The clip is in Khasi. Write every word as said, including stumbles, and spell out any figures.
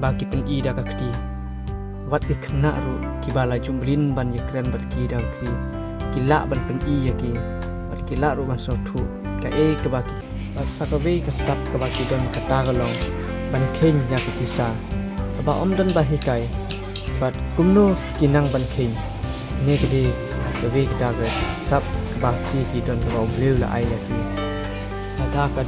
ba ki pyni da ka kti. Wat ki khynnah ruh kiba la jumblin ban ïakren bad ki da ka kti, ki lah ban pyni ïa ki, bad ki lah ruh ban sngewthuh kaei kaba ki, bad sa kawei ka sap kaba ki don kata ka long ban kheiñ ïa ka pisa kaba ym don ba hikai, bad kumno ki nang ban kheiñ. Ne ka dei kawei kata ka sap kaba ki, ki don kaba U Blei u la ai ïa ki. Kata ka